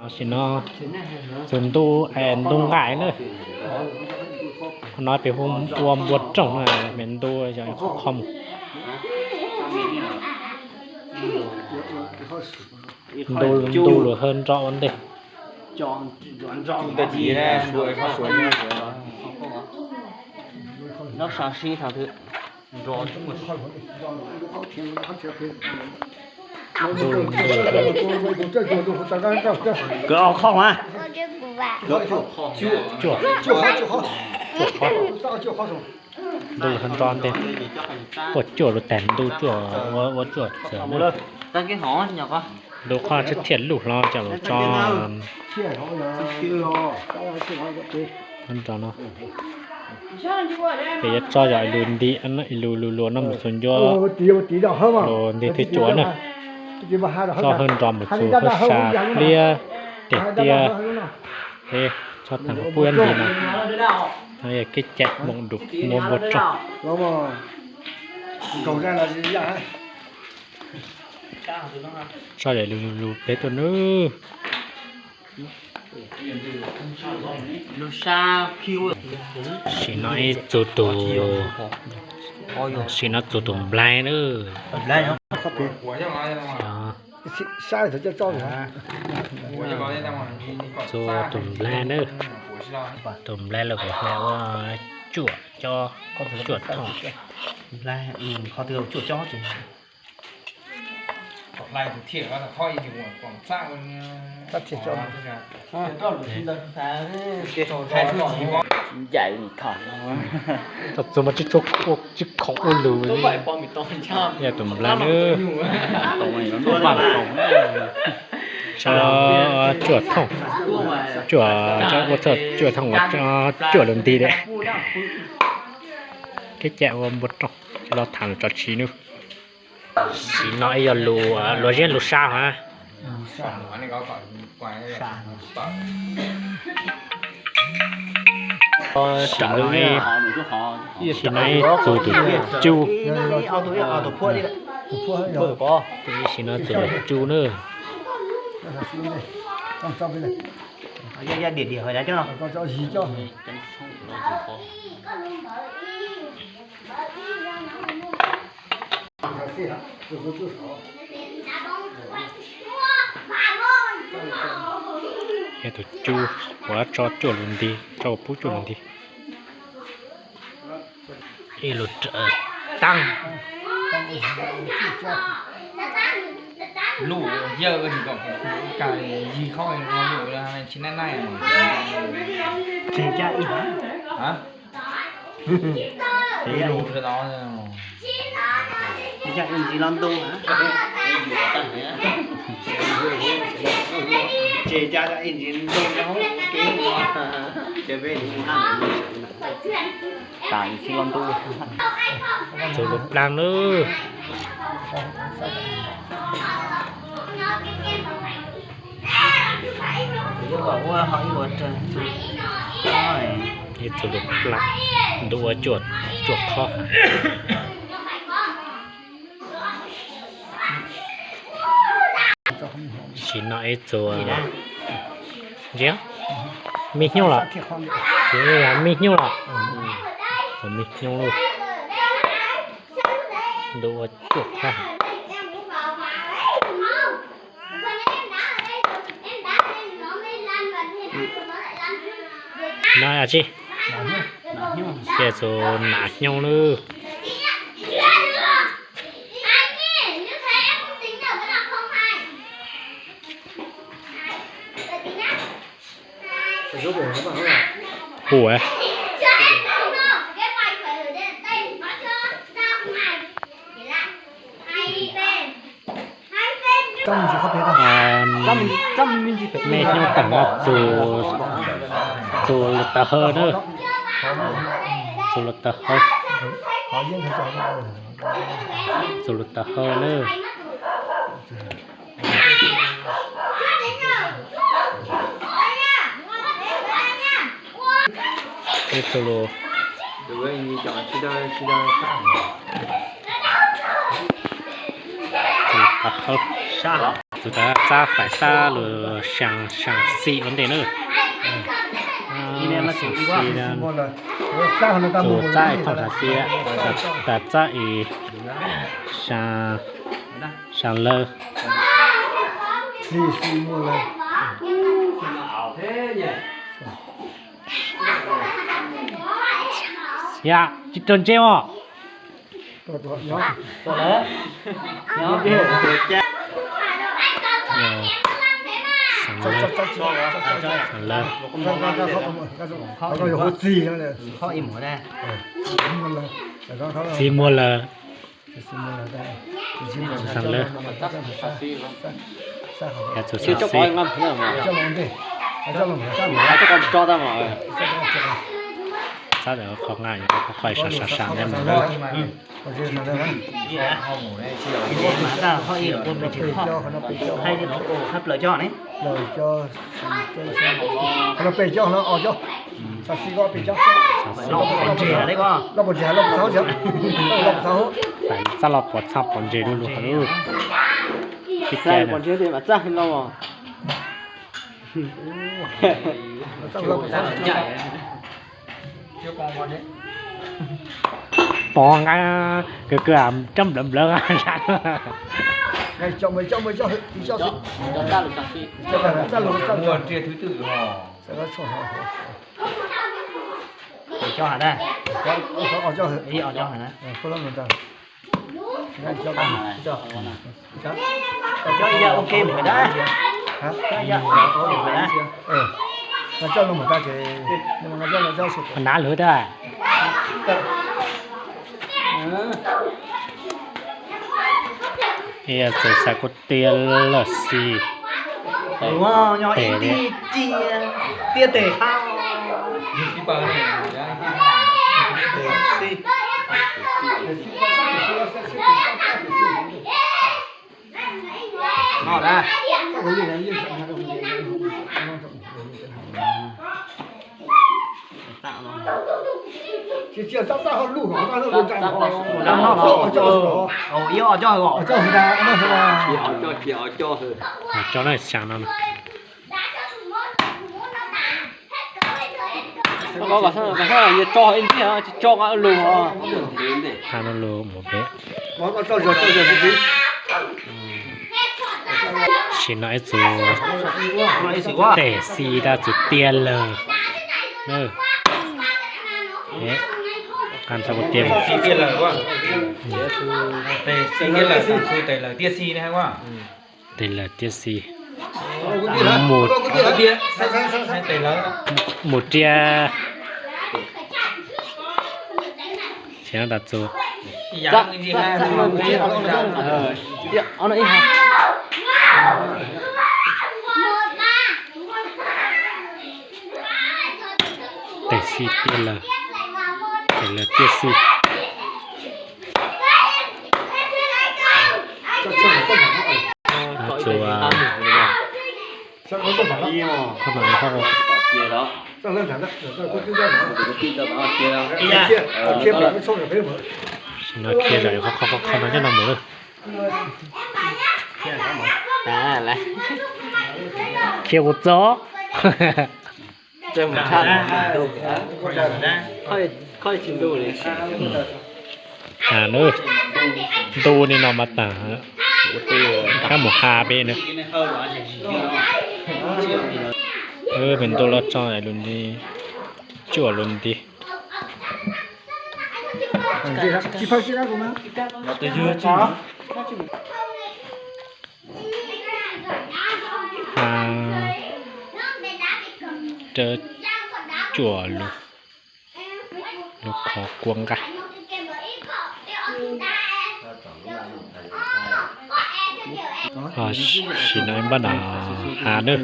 Tam sim no txug ntu, ntu nqaim na. Qhov no peb hu ua npua rooj na, me ntu yog qhov qhov mus. Ntu, ntu lug hawb nroj ua ntej. Kawg au qhov mas. Cuaj, cuaj qhov, cuaj qhov. Ntu lug hawb nroj ntej. Puab cuaj lug tag ntu cuaj, ua cuaj txawm. Ntu qhov tsis thiaj luj hlo coj lug tso. Hawb nroj no. Ces yuav tso yog ib lus nti, ib lus lus luas no mus txug ntua lus nti thib cuaj na. Tso hawb nroj mus txug hawb sa pliab tes tiab. Peb tso tag puab nti no, no yog kev cai moom dum muab npua rooj. Tso yog lus lus peb tuaj nawb. Tam sim no ib txug tus, tam sim no txug tus nplaig na. Txug tus nplaig na. Tus nplaig los kuv hle ua cuaj cob, cuaj thooj. Txug mas tsis tshua, tsis khoom ua lus li. Yog tus nplaig na. Tso cuaj thooj, cuaj, cuaj thooj, cuaj lus nti lawm. Kev cai ua npua rooj, los tham lus tso tshiv nawb. Tam sim no yog lus, lus ziab lus sab hos. Tam sim no, tam sim no ib txug tus cub. Tam sim no txug tus cub na. Yog tus cub, kuv tso cuaj lus nti, tso pub cuaj lus nti. Ib lus taab. Lus yawg tsis kom kag yig qhov lus tsis naj naj. Tseg caj ib, tseg caj ib ntsis loj ntuj, tseg caj ib ntsis ntuj, tas ib ntsis loj ntuj. Txug lus plaab nawb. Ib txug lus plaab, ntu ua cuaj qhov. Tam sim no ib txug, ntsia, me nyuj los, me nyuj los, txug me nyuj lawm. Ntu ua cuaj qhov. No yog tsi? Ces txug nas nyuj nawb. Hu, me nyuj taag no txug, txug lug tawv hawv na. Txug lug tawv hawv, txug lug tawv hawv na. Ib txug lug, txug lug tawv hawv sab. Txab faim xab lug sas xim ua ntej na. Txab ib thooj sas xim, tas txab ib sas lawg. Yam tsis raug ntse os. Txiv muag lawm. Xas lawg. Yam txug xas xim. Txab ntawm qhov nqa, qhov qhov sas sas sas ne mas lawg. Txab los pov txhaj pov ntses lug lug. Pov nqa kawg kawg, coj nplawv nplawv. Nav lwm tag. Txawm xav kuv tiag lawm xij. Tes li. Tiag tes hab. Tso na, xyaa no. Tso ib ntxij, tsis tso nqa lug. Nqa lug mus peb. Sim no ib txug tes xi tas txug tiag lawm. Qab ntxhab kuv tiag. Tes xi tiag lawm, tes lawm tiag xi ne. Tes lawm tiag xi. Mus riam. Xi no tas txug. Tes xi tiag lawm, tes lawm tiag xi. Txug, no khiav zam qhov qhov no coj no mus lawm. Khiav kuv txob. Ntu li no mas tas, hab mus ha peb na. Peb ntu los tso lus nti, cuaj lus nti. Ha, dawb cuaj lug, lub qhov kuab nqaj. Sim no npaj no ha na.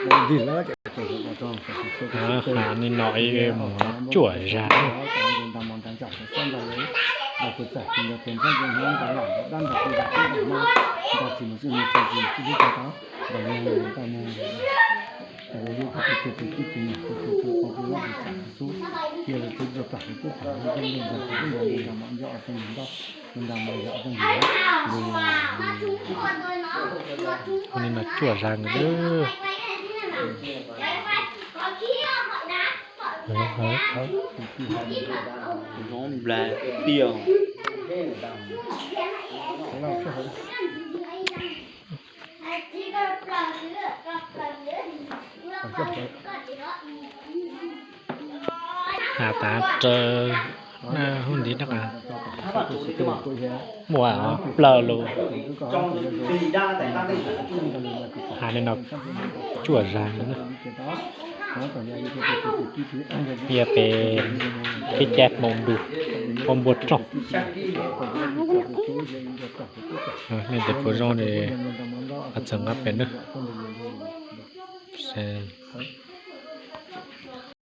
Nti lawm. Hav li no ib mus no cuaj zag. Li no cuaj zag nkaus. Has tas raws na, hub ntiv na, muaj plaws lus. Has li no cuaj zag na. Yog peb peb caug moos ntu, peb npuaj rooj. Nej cov phooj ywg, txhawm nqa pem na.